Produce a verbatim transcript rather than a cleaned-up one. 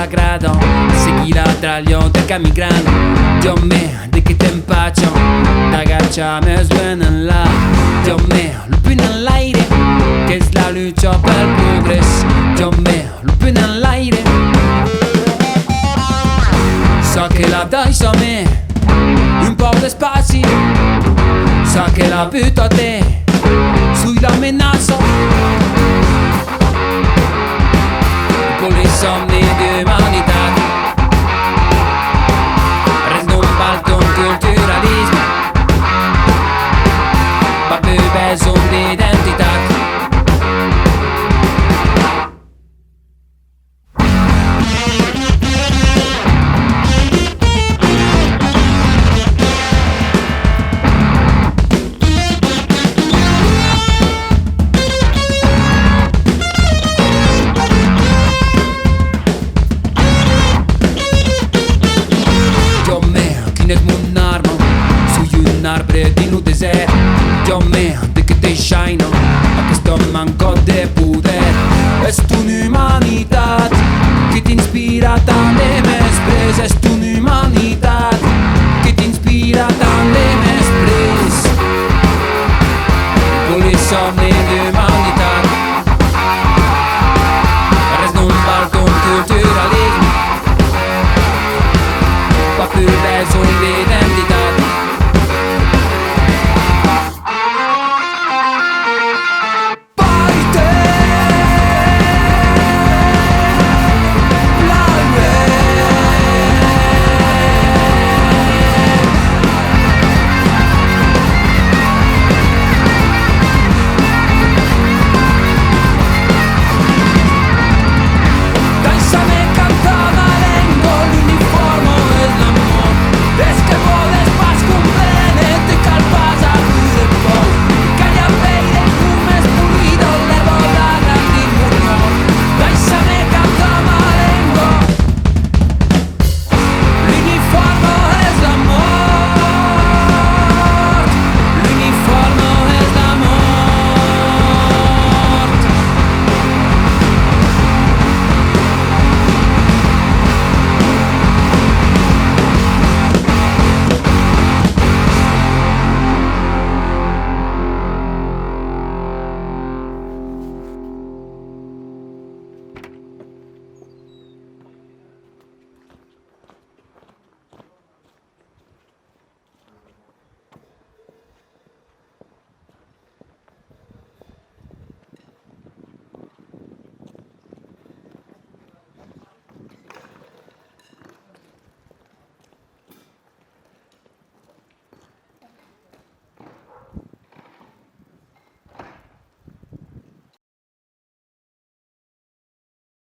Agrada seguir la tralha del camin grand. Diòme, de que t'empacha, t'agacha mès luènh enlà. Diòme, lo punh enlaire, qu'es la lucha pel progrès. Diòme, lo punh enlaire. Çò que la daissa-me un pauc d'espaci, çò que la buta-te sus la menaça. Vòli somni d'umanitat. Res non val ton culturalisme. Pas pus besonh d'identitat. Diòme, quin es mon arma? Soi un arbre dins lo desèrt. Diòme, de que te jaina aquesta mancòt de poder? Es ton umanitat que t'inspira tant de mèstres, es ton umanitat que t'inspira tant de mèstres. Vòli somni